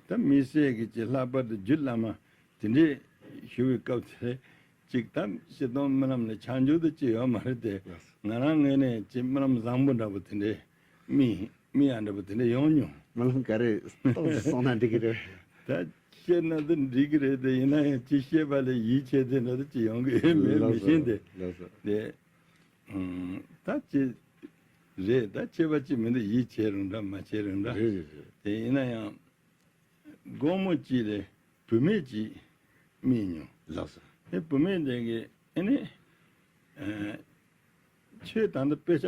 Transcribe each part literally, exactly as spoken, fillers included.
ད་དམིགས་བསལ་གྱི་ཅིག་ལྷག་པར་དུ་རྒྱུད་བླ་མ་དེ་འདྲས་ཞུ་བའི་སྐབས་དེ་ཅིག་ད་སྤྱིར་བཏང་རྨི་ལམ་ལ་ཆགས་འཇུག་དེ་ཅིག་ཡོད་མ་རེད་དེ། ལགས་སོ། ང་རང་ངོས་ནས་ཅིག་རྨི་ལམ་བཟང་པོ་འདྲ་པོ་དེ་འདྲས་རྨི་རྨི་ཡག་འདྲ་པོ་དེ་འདྲས་ཡོང་མྱོང་། རྨི་ལམ་ག་རེ་ཏོག་ཙམ་གསུངས་ན་འགྲིག་གི་རེད། ད་བཤད་ན་ད་འགྲིག་གི་རེད་དེ། ཡིན་ན་ཡང་ཅིག་བཤད་པ་ལ་ཡིད་ཆེས་དེ་འདྲ་ད་ཅིག་ཡོང་གི་ཡོད་མེད་མི་ཤེས་ཏེ། ལགས་སོ། དེ་ཨུམ། ད་ཅི་རེད། ད་ཁྱད་པར་ཅི་མི་འདུག་ཡིད་ཆེས་རུང་འདྲ་མ་ཆེས་རུང་འདྲ། རེད་རེད་རེད། དེ་ཡིན་ན་ཡང་དགོང་མོ་གཅིག་ལ་བུད་མེད་ཅིག་རྨིས་མྱོང་། ལགས་སོ། དེ་བུད་མེད་དེ་གིས་ཨ་ནི་ཨ་ཁྱོད་ད་ལྟ་དཔེ་ཆ་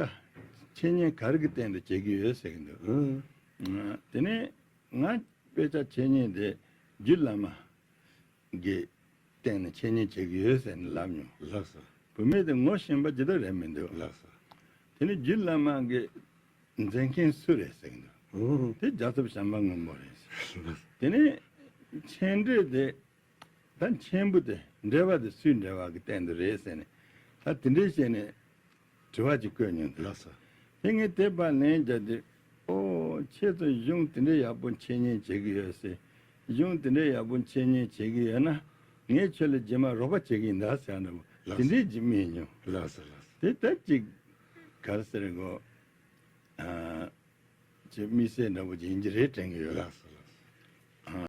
འཆད་ཉན་ག་རེ་གི་སྟེང་དུ་བྱེད་ཀྱི་ཡོད་ཟེར་གྱི་འདུག་ཨང་། དེ་ནས་ང་དཔེ་ཆ་འཆད་ཉན་དེ་རྒྱུད་བླ་མ་གི་སྟེང་ནས་འཆད་ཉན་བྱེད་ཀྱི་ཡོད་ཟེར་ནས་ལབ་མྱོང་། ལགས་སོ། བུད་མེད་དེ་ངོ་ཤེས་པ་ཇི་ལྟར་རེད་མི་འདུག་ལགས་སོ། དེ་ནི་རྒྱུད་བླ་མ་གི་མཛད་མཁན་སུ་རེད་ཟེར་གྱི་འདུག་ཨུ། དེ་རྒྱལ་ཚབ་བྱམས་པ་མགོན་པོ་རེད་ཟེར། ལགས་སོ། དེ་ནས་མཆན་འགྲེལ་དེ་ད་མཆན་བུ་དེ་འགྲེལ་པ་དེ་སུའི་འགྲེལ་པ་གི་སྟེང་དུ་རེད་ཟེར་ནས་ད་དེ་འདྲས་བྱས་ནས། དྲི་བ་ཅིག་བཀོད་མྱོང་། ལགས་སོ། དེ་ངས་དེ་པར་ལན་བརྒྱབ་དུས། ཨོ། ཁྱེད་ཚོ་གཞུང་དེ་འདྲའི་ཡག་པོ་འཆད་ཉན་བྱེད་ཀྱི་ཡོད་ཟེར། གཞུང་དེ་འདྲའི་ཡག་པོ་འཆད་ཉན་བྱེད་ཀྱི་ཡོད་ན། ངས་ཁྱོད་ལ་རྗེས་མ་རོགས་པ་བྱེད་ཀྱི་ཡིན་ད་ཟེར་ཡ་འདྲ་པོ་ལགས་སོ། དེ་འདྲའི་ཅིག་རྨིས་མྱོང་། ལགས་སོ་ལགས་སོ། དེ་ད་ཅིག་ག་རེ་ཟེར་དགོས། ཨ། ཅིག་དམིགས་བསལ་འདྲ་པོ་ཅིག་ཡིན་གྱི་རེད་དྲན་གྱི་ཡོད། ལགས་སོ་ལགས།